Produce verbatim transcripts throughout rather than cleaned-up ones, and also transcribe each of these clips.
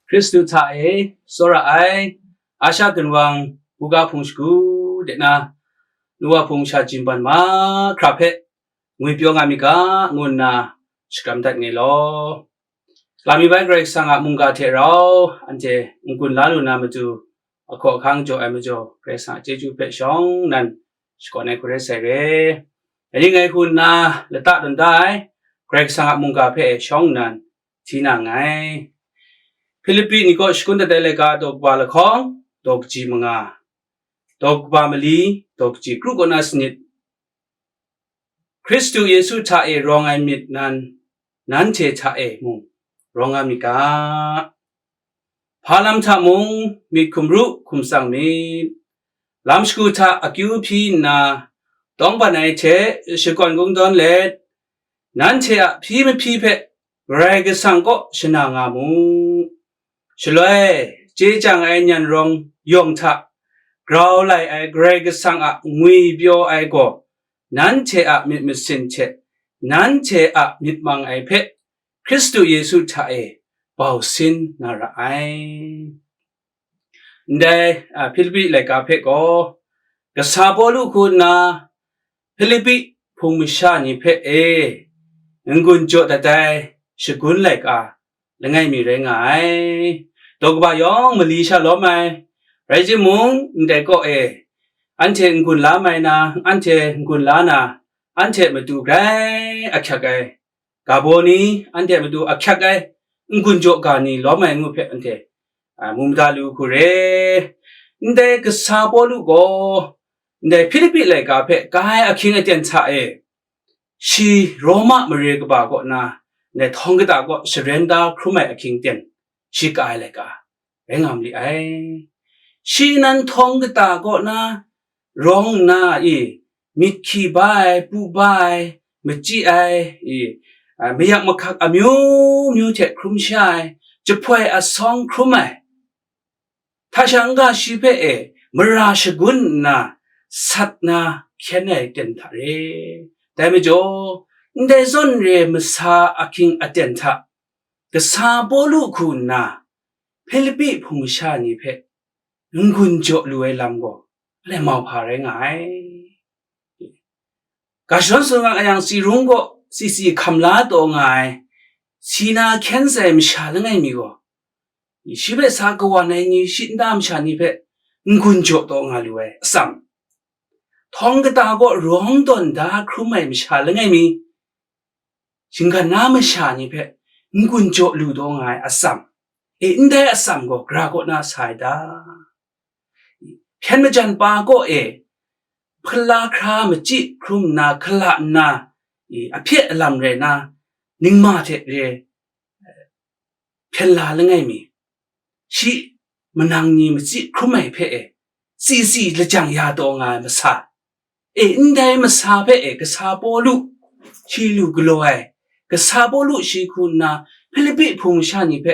Hkristu hta e tsawra ai Asha ginwang buga hpung shagu de na, nuwa hpung sha jimban mahkra hpe ngwipyaw nga mi ga, ngu nna shakram dat ngai law. Lami bai Karai Kasang a mungga hte rau anhte n-gun la lu na matu, ahkaw ahkang jaw ai majaw, Karai Kasang a chyeju hpe shawng nnan shakawn ai hku rai sai re. Dai ni ngai hku nna lata tawn da ai Karai Kasang a mungga hpe shawng nnan hti na nngai. Hpilipi ni kaw shakun dat ai laika daw kaba lahkawng, daw kaji manga, daw kaba mali, daw kaji kru kaw na sanit, Hkristu Yesu hta e rawng ai myit nan, nanhte hta e mung rawng nga myit ga. Hpa lam hta mung myit hkum ru hkum tsang myit. Lam shagu hta akyu hpyi nna, tawngban ai hte shakawn kungdawn let, nanhte a hpyi mahpyi hpe Karai Kasang kaw shana nga mu. Shaloi, chye chyang ai nyan rawng yawng hta grau lai ai Karai Kasang a ngwipyaw ai gaw, nanhte a myit masin hte nanhte a myit mang ai hpe Hkristu Yesu hta e bau sin na ra ai. Ndai, a, Hpilipi laika hpe gaw, kasa Pawlu hku nna Hpilipi hpung masha ni hpe e n-gun jaw dat ai shagun laika langai mi rai nga ai. Daw kaba yawng mali sha lawm ai, rai timung, ndai kaw e anhte n-gun la mai na, anhte n-gun la na, anhte matu grai ahkyak ai ga baw ni, anhte matu ahkyak ai n-gun jaw ga ni lawm ai ngu hpe anhte, a, mu mada lu hku re. Ndai kasa Pawlu gaw, ndai Hpilipi laika hpe ka ai ahkying aten hta e, shi Roma mare kaba kaw na, ndai htawng kata kaw sharen da hkrum ai ahkying aten, shi ka ai laika rai nga ma li ai. Shi nan htawng kata kaw na rawng nna i, myit hkyi ba ai, pu ba ai, machyi ai, i, a, mayak mahkak amyu myu hte hkrum sha ai, jahpoi asawng hkrum ai, hta sha n-ga shi hpe e mara shagun nna sat na hkyen ai aten hta re. Dai majaw, ndai zawn re masa ahkying aten hta, kasa Pawlu hku nna Hpilipi hpung masha ni hpe n-gun jaw lu ai lam gaw, anhte mauhpa rai nga ai. Ga shawn sung nga yang, si rung gaw si si hkam la taw nga ai, si na hkyen sai masha langai mi gaw, shi hpe sa kawan ai ni, shi nta masha ni hpe n-gun jaw taw nga lu ai atsam, htawng kata kaw rawng tawn da hkrum ai masha langai mi, shinggan na masha ni hpe n-gun jaw lu taw nga ai atsam, e, ndai atsam gaw gara kaw na sa ai ta? Hpyen majan pa kaw e hpala hkra machyi hkrum nna, hkala nna, i, ahpye alam rai na, ningma hte re hpyen la langai mi, shi manang ni machyi hkrum ai hpe e, si si lajang ya taw nga ai masa, e, ndai masa hpe e, kasa Pawlu, shi lu galaw ai, kasa Pawlu shi hku nna Hpilipi hpung masha ni hpe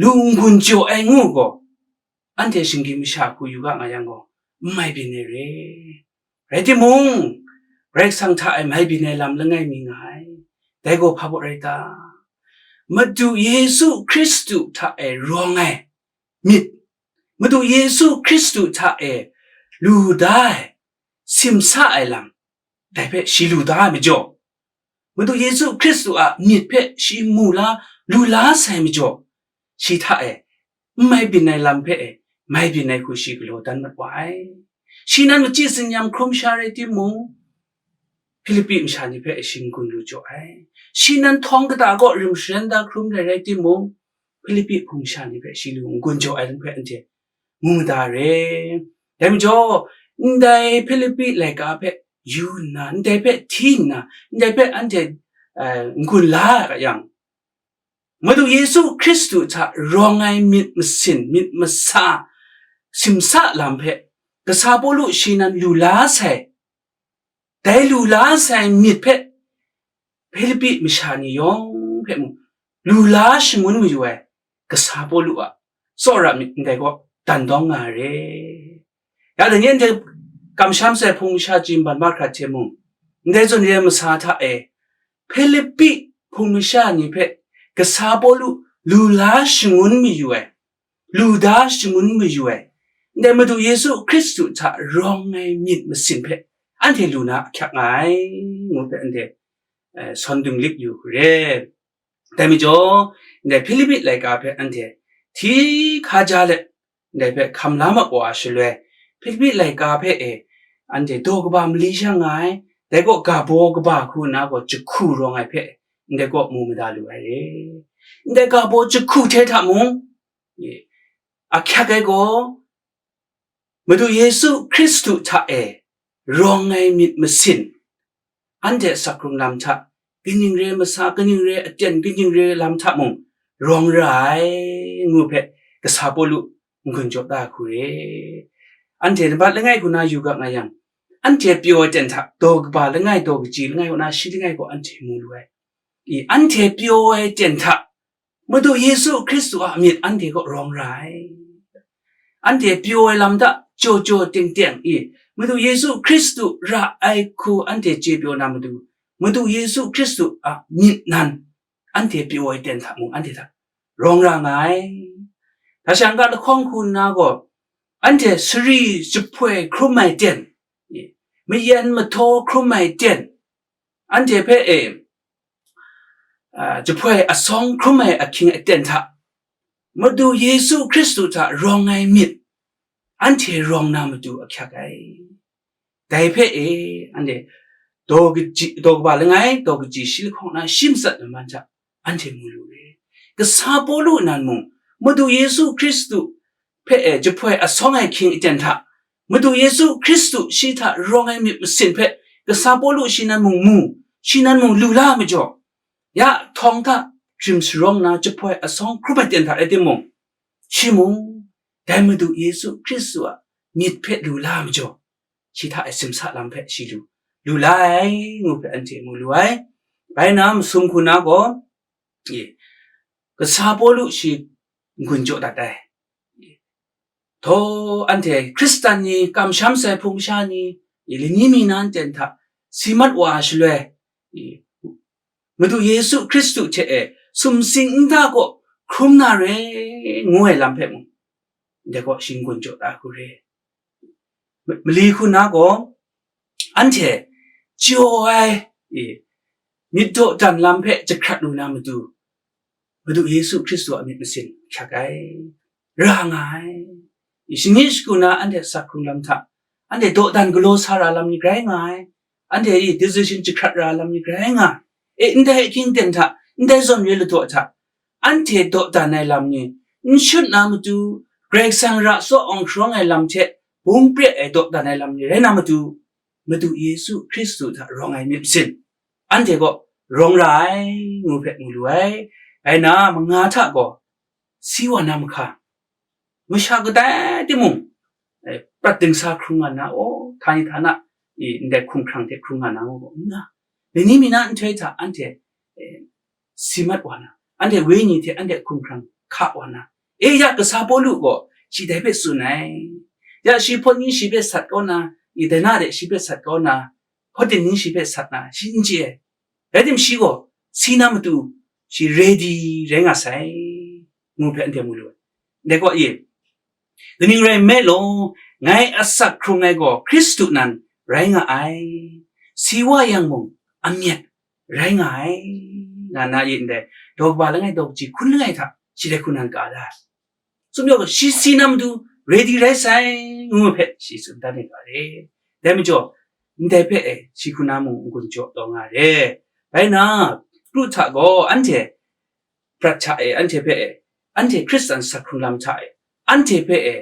lu n-gun jaw ai ngu gaw, anhte shinggyim masha hku yu ga nga yang gaw, n mai byin ai re. Rai timung, Karai Kasang hta e mai byin ai lam langai mi nga ai. Dai gaw hpa baw rai ta? Madu Yesu Hkristu hta e rawng ai myit, Madu Yesu Hkristu hta e lu da ai, simsa ai lam, dai hpe shi lu da ai majaw, Madu Yesu Hkristu a myit hpe shi mu la, lu la sai majaw, shi hta e n mai byin ai lam hpe e mai byin ai hku shi galaw dan mat wa ai. Shi nan machyi tsin-yam hkrum sha rai timung, Hpilipi masha ni hpe e shi n-gun lu jaw ai. Shi nan htawng kata kaw rim sharen da hkrum rai rai timung, Hpilipi hpung masha ni hpe shi lu n-gun jaw ai lam hpe anhte mu mada re. Dai majaw, ndai Hpilipi laika hpe yu nna, ndai hpe hti nna, ndai hpe anhte, eh, n-gun la a yang, Madu Yesu Hkristu hta rawng ai myit masin, myit masa, simsa lam hpe, kasa Pawlu shi nan lu la sai, dai lu la sai myit hpe, Hpilipi masha ni yawng hpe mung lu la shangun mayu ai, kasa Pawlu a tsawra myit ndai gaw dan dawng nga ai re. Ya, dai ni anhte kamsham sai hpung masha jimban mahkra hte mung, ndai zawn re ai masa hta e, Hpilipi hpung masha ni hpe kasa Pawlu lu la shangun mayu ai, lu da shangun mayu ai, ndai Madu Yesu Hkristu hta rawng ai myit masin hpe anhte lu na ahkyak nga ai, ngu hpe anhte, eh, sawn dinglik yu hku re. Dai majaw, ndai Hpilipi laika hpe anhte hti hkaja let, ndai hpe hkam la mat wa shaloi, Hpilipi laika hpe e, anhte daw kaba mali sha nga ai, dai gaw ga baw kaba hku nna gaw jahku rawng ai hpe, ndai gaw mu mada lu ai re. Ndai ga baw jahku hte hta mung, e, ahkyak ai gaw, Madu Yesu Hkristu hta e rawng ai myit masin, anhte asak hkrung lam hta, kaning re masa, kaning re aten, kaning re lam hta mung rawng ra ai, ngu hpe kasa Pawlu n-gun jaw da hku re. Anhte nambat langai hku na yu ga nga yang, anhte pyaw ai ten hta, daw kaba langai, daw kaji langai, kaw na shi langai gaw anhte mu lu ai. I, anhte pyaw ai ten hta, Madu Yesu Hkristu a myit anhte kaw rawng ra ai. Anhte pyaw ai lam hta jaw jaw teng teng i, Madu Yesu Hkristu ra ai hku anhte chye pyaw na matu, Madu Yesu Hkristu a myit nan anhte pyaw ai ten hta mung anhte hta rawng ra nga ai. Hta shang ga lahkawng hku nna gaw, anhte sari jahpoi hkrum ai ten, i, mayan mahtaw hkrum ai ten, anhte hpe e, a, jahpoi asawng hkrum ai ahkying aten hta, Madu Yesu Hkristu hta rawng ai myit, anhte rawng na matu ahkyak ai. Dai hpe e, anhte daw kaji, daw kaba langai, daw kaji shi lahkawng na shi matsat laman hta, anhte mu lu re. Kasa Pawlu nan mung, Madu Yesu Hkristu hpe e jahpoi asawng ai ahkying aten hta, Madu Yesu Hkristu shi hta rawng ai myit masin hpe kasa Pawlu shi nan mung mu, shi nan mung lu la ai majaw, ya htawng hta hkrim sharawng na jahpoi asawng hkrum ai ten hta rai timung, shi mung dai Madu Yesu Hkristu a myit hpe lu la ai majaw, shi hta e simsa lam hpe shi lu, lu la ai, ngu hpe anhte mu lu ai. Bai na masum hku na gaw, e, kasa Pawlu shi n-gun jaw dat ai. Htaw anhte Hkristan ni, kamsham sai hpung sha ni, i, lani mi na nten hta si mat wa ai shaloi, i, Madu Yesu Hkristu hte e sumsing nta kaw hkrum na re, ngu ai lam hpe mung, ndai kaw shi n-gun jaw da hku re. Ma-, mali hku na gaw, anhte chyaw ai, i, myit dawdan lam hpe jahkrat lu na matu, Madu Yesu Hkristu a myit masin ahkyak ai, ra nga ai. I, shani shagu na anhte asak hkrung lam hta, anhte dawdan galaw sa ra lam ni grai nga ai, anhte i decision jahkrat ra lam ni grai nga ai. E, ndai ahkying ten hta, ndai zawn re ladaw hta, anhte dawdan ai lam ni, n shut na matu, Karai Kasang ra tsaw awng sharawng ai lam hte bung pret ai dawdan ai lam ni rai na matu, Madu Yesu Hkristu hta rawng ai myit masin, anhte kaw rawng ra ai, ngu hpe mu lu ai. Bai na, manga hta gaw, si wa na mahka, masha kadai timung, eh, prat dingsa hkrung nga na, o, htani htana, i, ndai hkumhkrang hte hkrung nga na, ngu gaw, n nga. Lani mi na nhtoi hta anhte, eh, si mat wa na, anhte wenyi hte anhte hkumhkrang hka wa na, e ya, kasa Pawlu gaw shi dai hpe tsun ai. Ya, shi hpawt ni shi hpe sat kau na, i, dai na de shi hpe sat kau na, hpawt din ni shi hpe sat na, shi n chye ai. Rai tim, shi gaw si na matu, shi ready rai nga sai, ngu hpe anhte mu lu ai. Ndai kaw e, kaning rai nme law, ngai asak hkrung ai gaw Hkristu nan rai nga ai, si wa yang mung, amyat rai nga ai, nga na e ndai, daw kaba langai daw kaji hkun langai hta, shi dai hku nan ka da ai. Tsun yawng, shi si na matu ready rai sai, ngu hpe shi tsun dan ai ga re. Dai majaw, ndai hpe e, shi hku na mung n-gun jaw taw nga re. Bai na, kru hta gaw anhte prat hta e, anhte hpe e, anhte Hkristan asak hkrung lam hta e, anhte hpe e,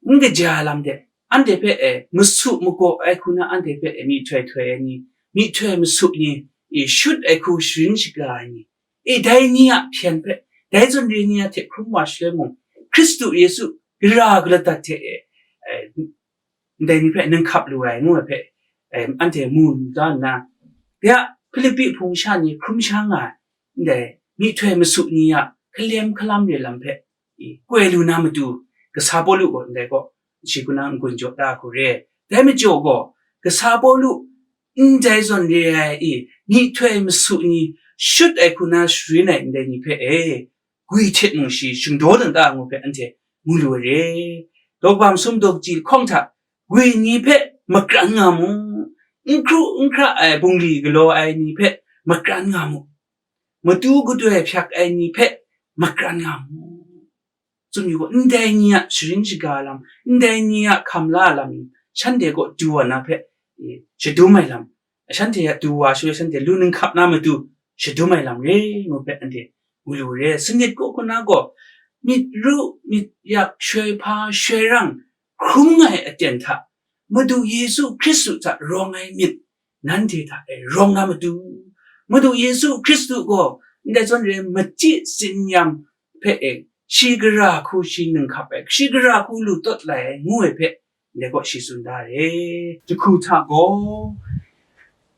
n kaja ai lam de, anhte hpe e, masu magaw ai hku na anhte hpe e, myihtoi htoi ai ni, myihtoi masu ni, e, shut ai hku sharin shaga ai ni, e, dai ni a hpyen hpe, dai zawn re ni a hte hkrum wa shaloi mung, Hkristu Yesu gara galadat hte e, e, ndai ni hpe ninghkap lu ai, ngu ai hpe, e, anhte mu da nna, ya, Hpilipi hpung sha ni hkrum sha nga ai, ndai myihtoi masu ni a hkalem hkalam re lam hpe, i, koi lu na matu, kasa Pawlu gaw ndai gaw, shi hku na n-gun jaw da hku re. Dai majaw gaw, kasa Pawlu ndai zawn re ai, i, myihtoi masu ni shut ai hku na sharin ai ndai ni hpe e, gwi hte mung shi shingdaw dan da ngu hpe anhte mu lu ai re. Daw kaba masum daw kaji lahkawng hta, gwi ni hpe makran nga mu, n hkru n hkra ai bungli galaw ai ni hpe makran nga mu, matu gadoi hpyak ai ni hpe makran nga mu. Tsun yu gaw, ndai ni a sharin shaga lam, ndai ni a hkam la lam, shanhte kaw du wa na hpe, e, shadum ai lam, shanhte a du wa shaloi shanhte lu ninghkap na matu shadum ai lam re ngu hpe anhte mu lu re. Sanit kaw hku na gaw, myit ru, myit yak, shoi hpa, shoi rang, hkrum nga ai aten hta, Madu Yesu Hkristu hta rawng ai myit, nanhte hta e rawng na matu, Madu Yesu Hkristu gaw ndai zawn re ai machyi tsin-yam hpe e, shi gara hku shi ninghkap ai, shi gara hku lu tawt lai ai, ngu ai hpe, ndai gaw shi tsun da ai. Jahku hta gaw,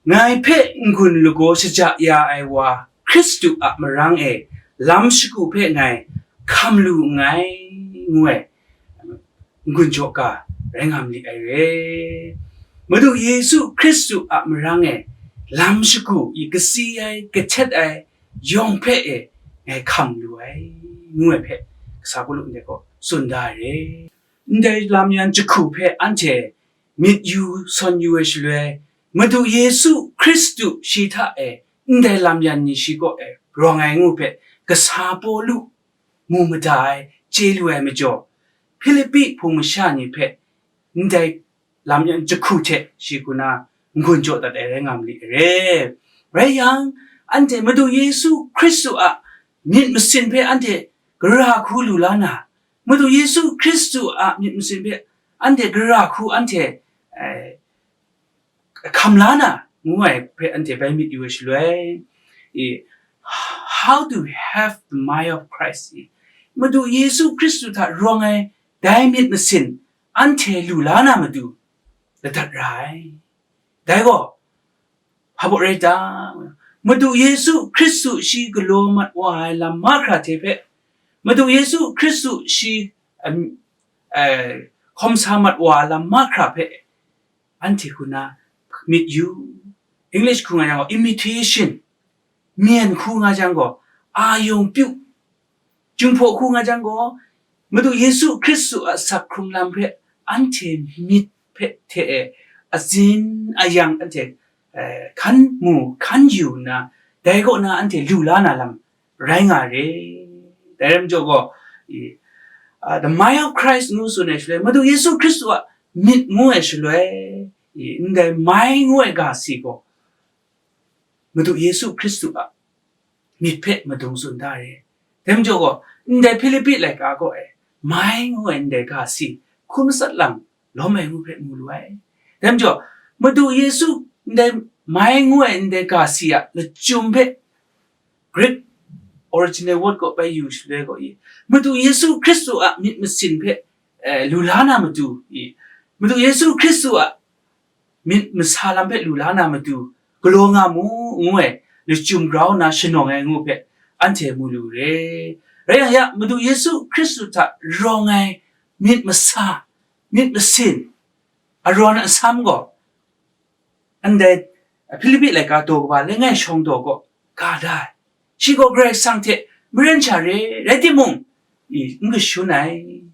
ngai hpe n-gun lagaw shaja ya ai wa Hkristu a marang e lam shagu hpe ngai hkam lu nngai, ngu ai n-gun jaw ga rai nga ma li ai re. Madu Yesu Hkristu a marang e lam shagu i kasi ai, kahtet ai yawng hpe e ngai hkam lu ai, ngu ai hpe, kasa Pawlu ndai gaw tsun da ai re. Ndai lam yan jahku hpe anhte myit yu sawn yu ai shaloi, Madu Yesu Hkristu shi hta e ndai lam yan ni shi kaw e rawng ai ngu hpe, kasa Pawlu mu mada ai, chye lu ai majaw, Hpilipi hpung masha ni hpe ndai lam yan jahku hte shi hku na n-gun jaw dat ai rai nga ma li ai re. Rai yang, anhte Madu Yesu Hkristu a myit masin hpe anhte gara hku lu la na, Madu Yesu Hkristu a myit masin hpe anhte gara hku anhte, eh, hkam la na, ngu ai hpe anhte bai myit yu ai shaloi, e, how to have the mind of Christ, e, Madu Yesu Hkristu hta rawng ai dai myit masin anhte lu la na matu ladat ra ai. Dai gaw, hpa baw rai ta? Madu Yesu Hkristu shi galaw mat wa ai lam mahkra hte hpe, Madu Yesu Hkristu shi, em, eh, hkawm sa mat wa ai lam mahkra hpe, anhte hku na myit yu. English hku nga yang gaw, imitation, myen hku nga jang gaw, a yawng pyu, Jinghpaw hku nga jang gaw, Madu Yesu Hkristu a asak hkrung lam hpe anhte myit hpe hte e, atsin ayang anhte, eh, hkan mu, hkan yu nna, dai kaw na anhte lu la na lam rai nga re. Dai rai majaw gaw, i, ah, the mind of Christ ngu tsun ai shaloi, Madu Yesu Hkristu a myit ngu ai shaloi, i, ndai mai ngu ai ga si gaw, Madu Yesu Hkristu a myit hpe madung tsun da re. Dai majaw gaw, ndai Hpilipi laika gaw e, mai ngu ai ndai ga si hkun matsat lang lawm ai ngu hpe mu lu ai. Dai majaw, Madu Yesu ndai mai ngu ai ndai ga si a lachyum hpe, Greek original word gaw bai yu shaloi gaw i, Madu Yesu Hkristu a myit masin hpe, eh, lu la na matu i, Madu Yesu Hkristu a myit masa lam hpe lu la na matu galaw nga mu, ngu ai lachyum grau nna shanawng ai ngu hpe anhte mu lu re. Rai yang ya, Madu Yesu Hkristu hta rawng ai myit masa, myit masin, arawn asam gaw, ndai Hpilipi laika daw kaba langai shawng daw kaw ga da ai. Shi gaw Karai Kasang hte maren sha re, rai timung, i, n kashun ai.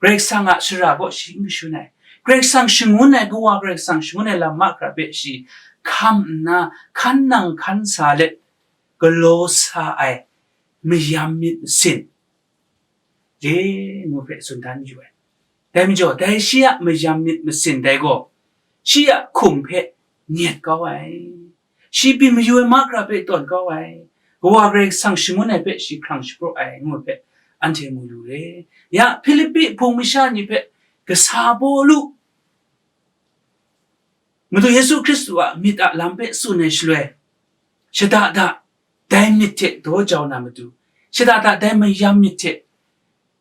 Karai Kasang a shara kaw shi n kashun ai. Karai Kasang shangun ai, Kawa Karai Kasang shangun ai lam mahkra hpe shi hkam nna, hkan nang hkan sa let galaw sa ai mayam myit masin, re ngu hpe tsun dan yu ai. Dai majaw, dai shi a mayam myit masin dai gaw, shi a hkum hpe nyet kau ai, shi byin mayu ai mahkra hpe tawn kau ai, Kawa Karai Kasang shangun ai hpe shi hkrang shapraw ai ngu hpe anhte mu lu re. Ya, Hpilipi hpung masha ni hpe kasa Pawlu Madu Yesu Hkristu a myit a lam hpe tsun ai shaloi, shada da dai myit hte daw jau na matu, shada da dai mayam myit hte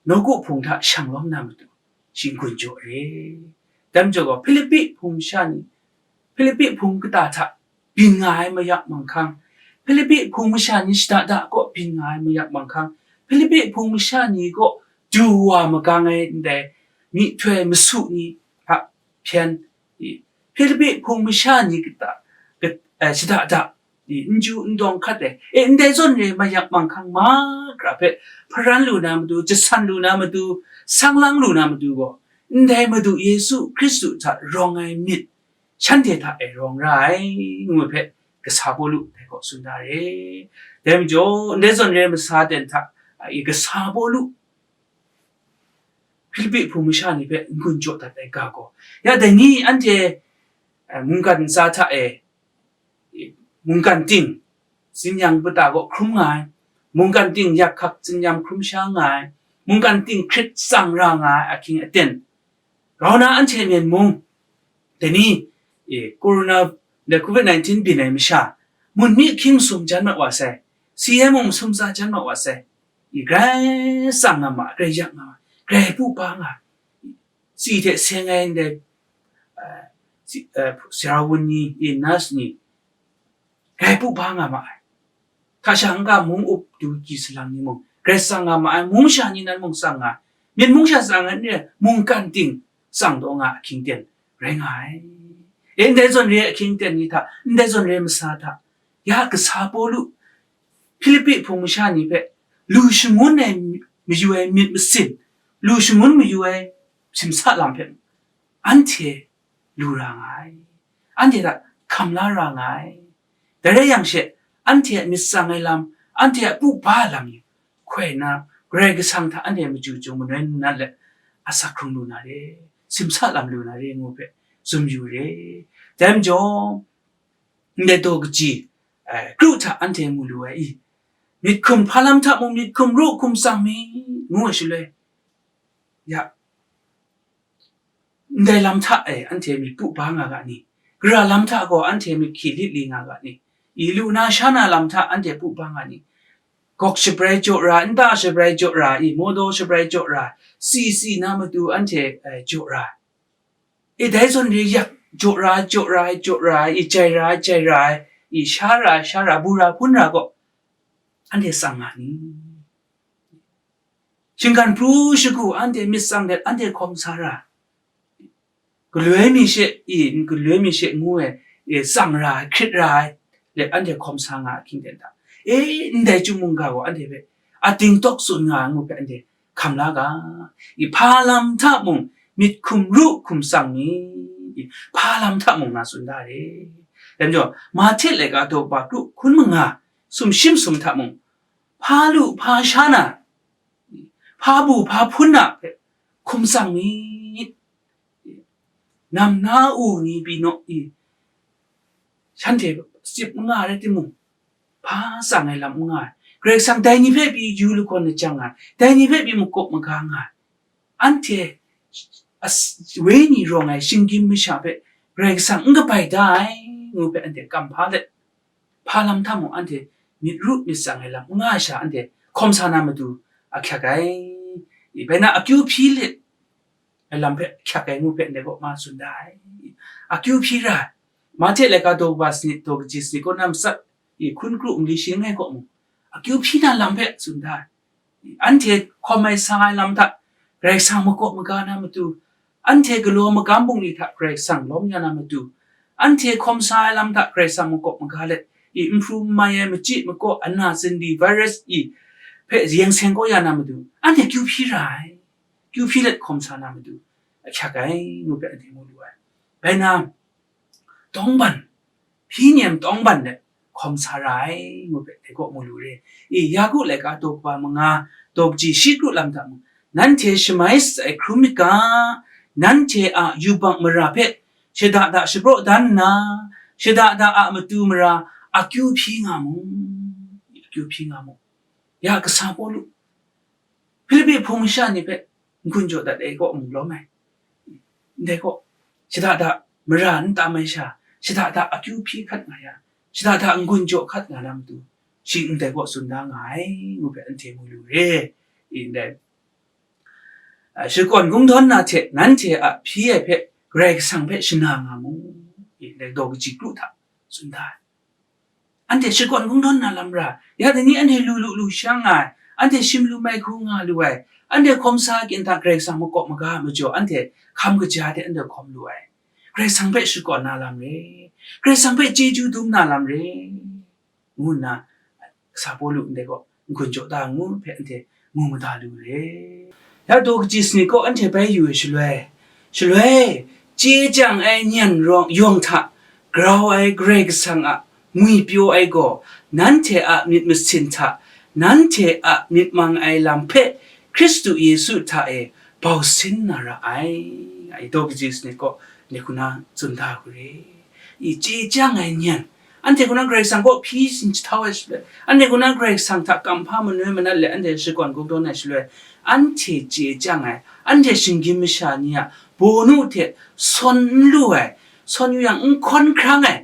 nawku hpung hta shang lawm na matu, shi n-gun jaw re. Dai majaw gaw, Hpilipi hpung masha ni, Hpilipi hpung kata hta byin nga ai mayak manghkang, Hpilipi hpung masha ni shada da kaw byin nga ai mayak manghkang, Hpilipi hpung masha ni kaw du wa magang ai ndai myihtoi masu ni hta hpyen, i, Hpilipi hpung masha ni kata, kat-, eh, shada da Di n chyu n dawng hkat ai, e, ndai zawn re ai mayak manghkang mahkra hpe hparan lu na matu, jasan lu na matu, sang lang lu na matu gaw, ndai Madu Yesu Hkristu hta rawng ai myit, shanhte hta e rawng ra ai, ngu ai hpe, kasa Pawlu dai gaw tsun da re. Dai majaw, ndai zawn re ai masa ten hta, a, i kasa Pawlu, Hpilipi hpung masha ni hpe n-gun jaw dat ai ga gaw, ya dai ni anhte, eh, mungkan ntsa hta e, mungkan ting, tsinyam kata gaw hkrum nga ai, mungkan ting yak hkak tsinyam hkrum sha nga ai, mungkan ting hkrit tsang ra nga ai ahkying aten, grau na anhte myen mung, dai ni, e, corona, dai covid nineteen byin ai masha, mun mi ahkying masum jan mat wa sai, si ai mung masum tsa jan mat wa sai, i, grai tsang nga ma, grai yak nga ma, grai pu pa nga, si hte seng ai ndai, eh, si, eh, sara wun ni, i, nurse ni, grai pu pa nga ma ai. Hta sha n-ga mung up du gyi salang ni mung, grai tsang nga ma ai, mung sha ni nan mung tsang nga, myen mung sha tsang ai, mungkan ting tsang taw nga ahkying ten rai nga ai. E, ndai zawn re ai ahkying ten ni hta, ndai zawn re ai masa hta, ya kasa Pawlu, Hpilipi hpung masha ni hpe lu shangun ai mayu ai myit masin, lu shangun mayu ai simsa lam hpe anhte lu ra nga ai, anhte hta hkam la ra nga ai. Dai rai yang she, anhte a myit tsang ai lam, anhte a pu ba ai lam ni, hkoi nna, Karai Kasang hta anhte machyu chyum manoi nat let, asak hkrung lu na re, simsa lam lu na re, ngu hpe tsun yu re. Dai majaw, ndai daw kaji, eh, kru hta anhte mu lu ai i, myit hkum hpa lam hta mung myit hkum ru hkum tsang mi, ngu ai shaloi, ya, ndai lam hta e anhte myit pu ba nga ga ni? Gara lam hta gaw anhte myit hki lit li nga ga ni? I lu na sha na lam hta anhte pu ba nga ni? Gawk shabrai jaw ra, nta shabrai jaw ra, i mawdaw shabrai jaw ra, si si na matu anhte, eh, jaw ra. I dai zawn re yak jaw ra, jaw ra, jaw ra, i jai ra, jai ra, i sha ra, sha ra, bu ra, hpun ra gaw, anhte tsang nga ni? Shinggan pru shagu anhte myit tsang let anhte hkawm sa ra, galoi mi she, i, galoi mi she ngu ai, e, tsang ra ai, hkrit ra ai, let anhte hkawm sa nga ahkying ten hta, e, ndai chyum mungga gaw anhte hpe ating tawk tsun nga ai ngu hpe anhte hkam la ga, i, hpa lam hta mung myit hkum ru hkum tsang mi, i, hpa lam hta mung nga tsun da re. Dai majaw, Mahte laika daw kaba kru hkun manga sumshi masum hta mung, hpa lu hpa sha na, hpa bu hpa hpun na hpe hkum tsang myit. Nam na u ni pyi naw i, shanhte chyip n nga ai rai timung, hpa tsang ai lam n nga ai. Karai Kasang dai ni hpe pyi yu lagawn lajang nga ai, dai ni hpe pyi makawp maga nga ai. Anhte as-, wenyi rawng ai shinggyim masha hpe Karai Kasang n kabai da ai, ngu hpe anhte kam hpa let, hpa lam hta mung anhte myit ru myit tsang ai lam n nga ai sha anhte hkawm sa na matu ahkyak ai. I, bai na akyu hpyi let ai lam hpe ahkyak ai ngu hpe ndai kaw ma tsun da ai. Akyu hpyi ra ai. Mahte laika daw kaba sanit, daw kaji sanit kaw na matsat, i hkun kru mali shi langai kaw mung, akyu hpyi na lam hpe tsun da ai. Anhte hkawm ai sa ai lam hta Karai Kasang makawp maga na matu, anhte galaw magam bungli hta Karai Kasang lawm ya na matu, anhte hkawm sa ai lam hta Karai Kasang makawp maga let, i nhpru n mai ai machyi makaw, ana zindi, virus i hpe yeng seng kau ya na matu, anhte kyu hpyi ra ai, kyu hpyi let hkawm sa na matu, ahkyak ai, ngu hpe anhte mu lu ai. Bai na, tawngban, hpyi nem tawngban let hkawm sa ra ai, ngu hpe dai kaw mu lu re. I, Yaku laika daw kaba manga, daw kaji shi kru lam hta mung, nanhte shamai shatsai hkrum myit ga, nanhte a yubak mara hpe shada da shapraw dan nna, shada da a matu mara akyu hpyi nga mu, akyu hpyi nga mu. Ya kasa Pawlu, Hpilipi hpung masha ni hpe n-gun jaw dat ai kaw mung lawm ai. Ndai kaw, shada da mara n tam ai sha, shada da akyu hpyi hkat nga ya, shada da n-gun jaw hkat nga na matu, shi ndai kaw tsun da nga ai, ngu hpe anhte mu lu re. I ndai, a, shakawn kungdawn na hte nanhte a hpyi ai hpe Karai Kasang hpe shana nga mu. I ndai daw kaji kru hta tsun da ai. Anhte shakawn kungdawn na lam ra, ya dai ni anhte lu lu lu sha nga ai, anhte shim lu mai hku nga lu ai, anhte hkawm sa kyin hta Karai Kasang makawp maga a majaw anhte hkam kaja de anhte hkawm lu ai. Karai Kasang hpe shakawn na lam re, Karai Kasang hpe chyeju dum na lam re. ngu nna, kasa Pawlu ndai gaw n-gun jaw da ngu hpe anhte mu mada lu re. Ya daw kaji sanit gaw anhte bai yu ai shaloi, shaloi, chye chyang ai nyan rawng yawng hta grau ai Karai Kasang a ngwipyaw ai gaw, nanhte a myit masin hta, nanhte a myit mang ai lam hpe Hkristu Yesu hta e bau sin na ra ai, nga ai daw kaji sanit gaw, ndai hku na tsun da hku re. I chye chyang ai nyan, anhte hku na Karai Kasang kaw hpyi sin jahtau ai shaloi, anhte hku na Karai Kasang hta kamhpa manoi manat let anhte shakawn kungdawn ai shaloi, anhte chye chyang ai, anhte shinggyim masha ni a bawnu hte sawn n lu ai, sawn yu yang n hkawn hkrang ai,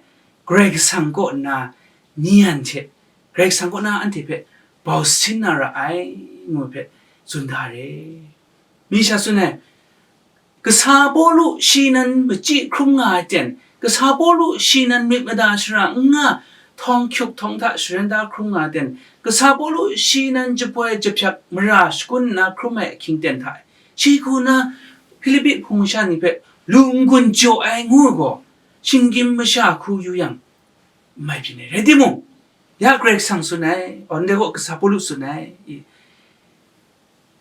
Karai Kasang kaw nna ni anhte, Karai Kasang kaw na anhte hpe bau sin na ra ai, ngu hpe tsun da re. Mi sha tsun ai, kasa Pawlu shi nan machyi hkrum nga ai ten, kasa Pawlu shi nan myit mada shara n nga, htawng hkyuk htawng hta sharen da hkrum nga ai ten, kasa Pawlu shi nan jaboi jahpyak mara shakun nna hkrum ai ahkying ten hta e, shi hku na Hpilipi hpung masha ni hpe lu n-gun jaw ai ngu ai gaw, shinggyim masha hku yu yang, n mai byin ai. Rai timung, ya Karai Kasang tsun ai, aw, ndai gaw kasa Pawlu tsun ai, i,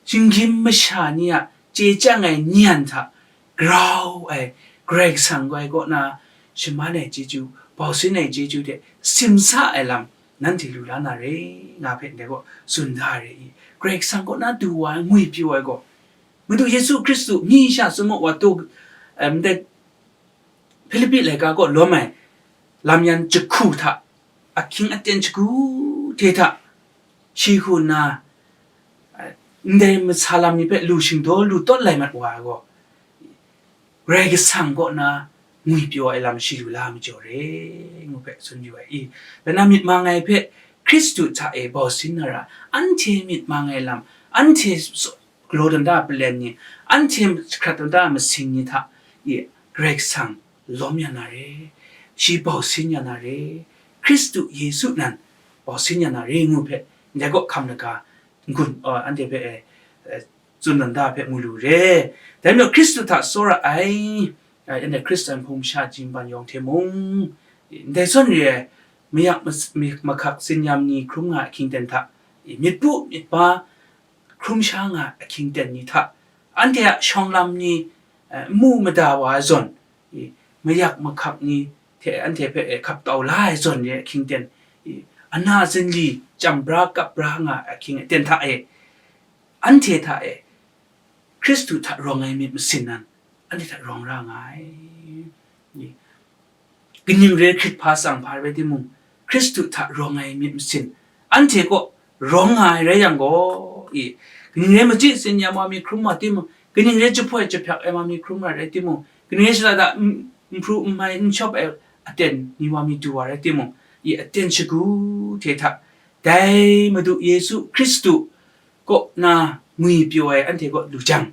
shinggyim masha ni a chye chyang ai nyan hta grau ai Karai Kasang gaw ai kaw na shaman ai chyeju, bau sin ai chyeju hte simsa ai lam nanhte lu la na re, nga hpe ndai gaw tsun da re i. Karai Kasang kaw na du wa ai ngwipyaw ai gaw, Madu Yesu Hkristu mi sha tsun mu wa tu, em, ndai Hpilipi laika kaw lawm ai lam yan jahku hta, ahkying aten shagu hte hta, shi hku nna, eh, ndai masa lam ni hpe lu shingdaw lu tawt lai mat wa ai gaw, Karai Kasang kaw na ngwipyaw ai lam shi lu la majaw re, ngu hpe tsun yu ai i. Langai myit mang ai hpe Hkristu hta e bau sin na ra, anhte myit mang ai lam, anhte galaw dan da a palen ni, anhte hkrat dan da a masing ni hta e Karai Kasang lawm ya na re, shi bau sin ya na re, Hkristu Yesu nan bau sin ya na re ngu hpe, ndai kaw hkam laga n-gun, uh, anhte hpe, eh, eh, tsun dan da hpe mu lu re. Dai majaw Hkristu hta tsawra ai, eh, anhte Hkristan hpung masha jimban yawng hte mung, ndai zawn re ai, mayak mas-, mi-, mahkak tsinyam ni hkrum nga ahkying ten hta, myit pu myit pa, hkrum sha nga ahkying ten ni hta, anhte a shawng lam ni, eh, n mu mada wa ai zawn, i, mayak mahkak ni hte anhte hpe, eh, hkap tau la ai zawn re ahkying ten, i, ana zinli chyam bra kap bra nga ahkying ten hta e, anhte hta e, Hkristu hta rawng ai myit masin nan, anhte hta rawng ra nga ai. I, kaning re hkrit hpa tsang hpa rai timung, Hkristu hta rawng ai myit masin, anhte kaw rawng nga ai rai yang gaw, i, kaning re machyi tsinyam wa mi hkrum wa timung, kaning re jahpoi jahpyak ai wa mi hkrum wa rai timung, kaning re shada da n-, n hpru n mai n shawp ai aten ni wa mi du wa rai timung, i, aten shagu hte hta, dai Madu Yesu Hkristu kaw na ngwipyaw ai anhte kaw lu jang,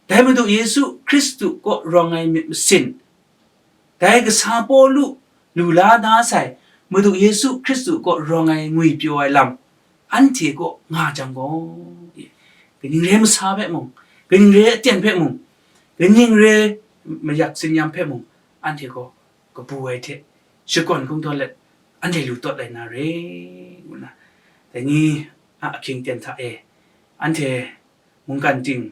dai Madu Yesu Hkristu kaw rawng ai myit masin, dai kasa Pawlu lu la na sai Madu Yesu Hkristu kaw rawng ai ngwipyaw ai lam, anhte kaw nga jang gaw, kaning re masa hpe mung, kaning re aten hpe mung, kaning re mayak tsinyam hpe mung, anhte gaw kabu ai hte shakawn kungdawn let, anhte lu tawt ai na re, ngu nna, dai ni a ahkying ten hta e, anhte mungkan ting,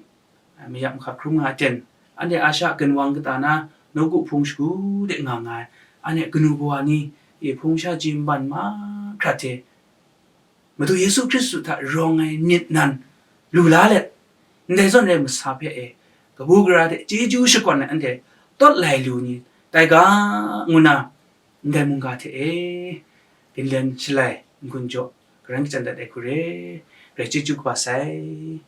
mayak mahkak hkrum nga ai ten, anhte Asha ginwang kata na nawku hpung shagu de nga nga ai, anhte kanu kawa ni, i, hpung sha jimban mahkra hte, Madu Yesu Hkristu hta rawng ai myit nan lu la let, ndai zawn rai masa hpe e, kabu gara hte chyeju shakawn ai anhte tawt lai lu ni tai ga, ngu na, ndai mungga hte e, ginlen shalai n-gun jaw, karan kachyan dat ai hku re, rai chyeju kaba sai.